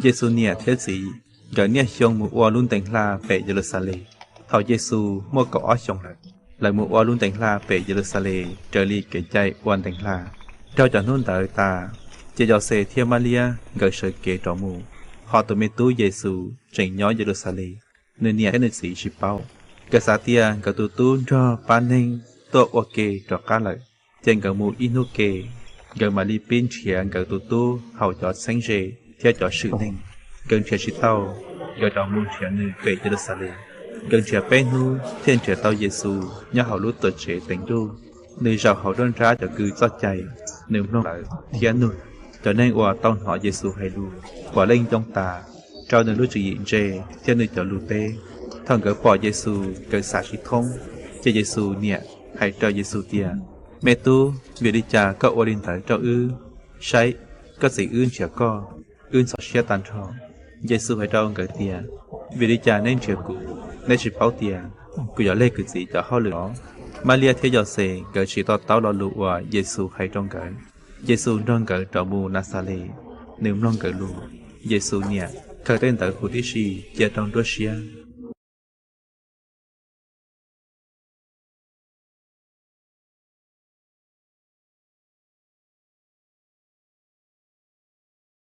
Yes Xus niam thiab txiv nkawd niaj xyoo mus ua lub ntees hla pem Yes Lus Xas Les. Thaum Yes Xus muaj kaum ob xyoos lawm, lawv mus ua lub ntees hla pem Yes Lus Xas Les raws li kev cai ua ntees hla. Dhau cov hnub ntawd tas, ces Yos Xes thiab Mab Liab nkawd sawv kev rov mus, hos tus me tub Yes Xus tseem nyob Yes Lus Xas Les, nws niam thiab nws txiv tsis paub. Nkawd xav tias nkawd tus tub nrog pab neeg tuaj ua ke rov qab lawm, ces nkawd mus ib hnub ke, nkawd mam li pib nrhiav nkawd tus tub hauv cov txheeb ze thiab cov swm neeg. Nkawd nrhiav tsis tau, nkawd rov mus nrhiav nws pem Yes Lus Xas Les. Nkawd nrhiav peb hnub thiaj nrhiav tau Yes Xus nyob hauv lub Tuam Tsev Teev Ntuj. Nws zaum hauv nruab nrab cov kws txoj cai, nws mloog lawv thiab nug. Cov neeg uas tau hnov Yes Xus hais lus puav leej ncoo tas rau nws lub tswv yim ntse thiab nws cov lus teb. Thaum nkawd pom Yes Xus nkawd xav tsis thoob, ces Yes Xus niam hais rau Yes Xus tias, Me tub, vim li cas koj ua li ntawd rau wb? Saib, koj txiv wb nrhiav koj, wb ntxhov siab tag nrho. Yes Xus hais rau nkawd tias, Vim li cas neb nrhiav kuv? Neb tsis paub tias kuv yog leej kwv txiv cov hauj lwm los? Mab Liab thiab Yos Xes nkawd tsis to taub lo lus uas Yes Xus hais rau nkawd. Yes Xus nrog nkawd rov mus Nas Xas Les, nws mloog nkawd lus. Yes Xus niam khaws tej ntawv huv tib si cia rau nruab siab.